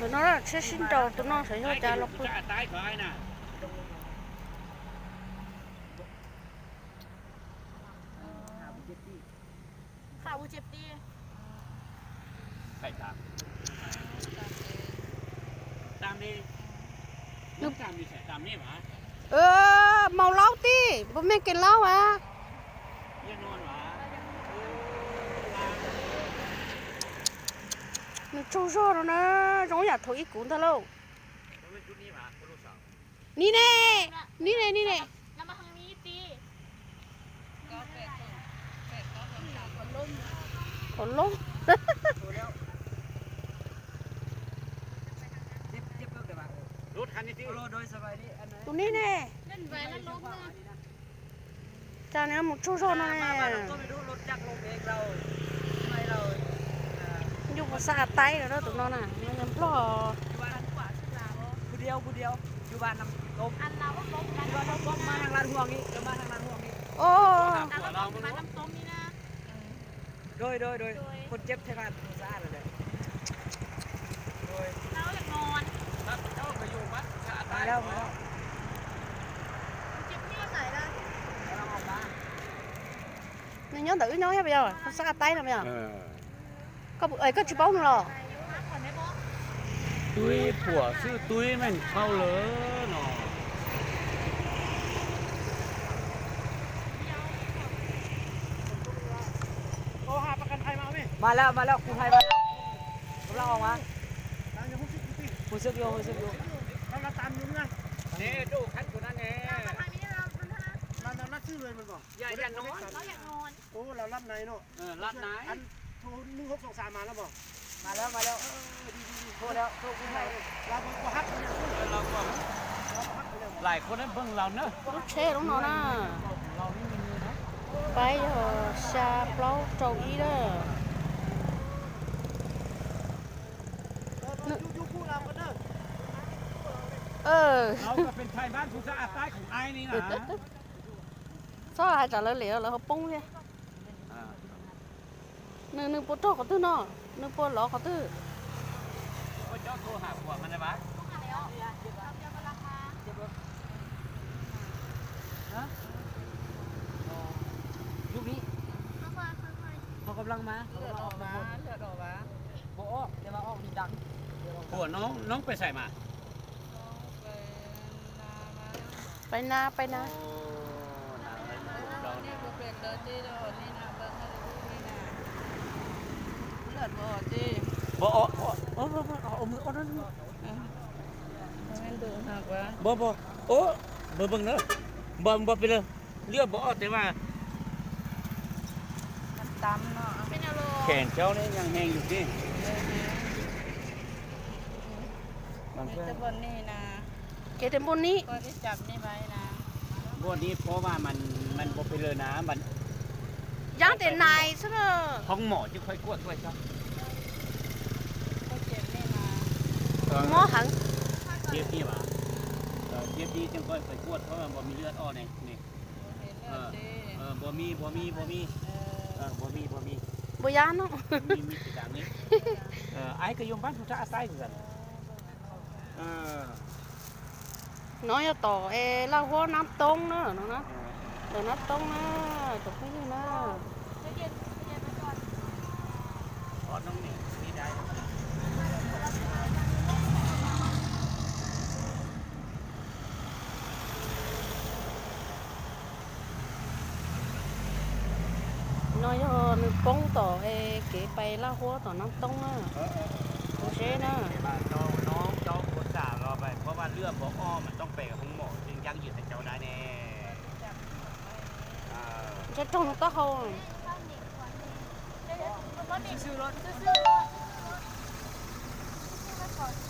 Tus no tsheb sib nraus, tus no xyov yog cas los pw. Maus laub tij, npua mej kev laub as. Nws tsaug zog no na, zoo yam thaum ib kuv ntag lauj. Ni ne, ni ne, ni ne. Qhov loob. Tus ni ne. Cas nws mus tsaug zog no ne. Nyuj puas xav taib lawm tus no na, nplog. Nws nyob ntawm wb nyob thiab puas yog, puas xav taib no puas yog? Koj tsis paub nws los? Twb puas xwb twb meej thauj lawm no. Mas lawm, mas lawm, kuv hais mas. Koj laj os mas. Hồi xưa kìa, hồi xưa kìa. Ua lab nai no. Lab nai. Thua nws hốc song xa mas lab mos. Mas lab, mas lab. Thua lab, thua kuv hais. Lub tsheb lub no na, paib yog xya plaub rau ib na. Txhob hais tsam lawv liam lawv ho poob thiab. Nws, nws puas rog qhov twg no? Nws puas lov qhov twg? Pais na, pais na. Npawg, npawg, npawg pem lawm, liaj npawg ob teg mas. Kheem caub ne, nyeej heev yus tij. Kev tes npua nib. Npua nib phob mas, mas npua pem lawm na. Yog tes nais xwb na. Hoob mom ces koj kuaj tuaj xwb. Mob heev. Tiab tib mas, tiab tib ces koj kuaj tuaj, npua me liaj ob ne. Npua me, npua me, npua me. Npua me, npua me. Npua yab no. Aib koj yuav npab tus rab taib. No yog tom es Laj Huab Nab Toob na, tom Nab Toob na, cov phooj ywg na. No yog nws poob tom es kev pais Laj Huab tom Nab Toob na. Kuv seb na. Ntshai raug nws taub hau.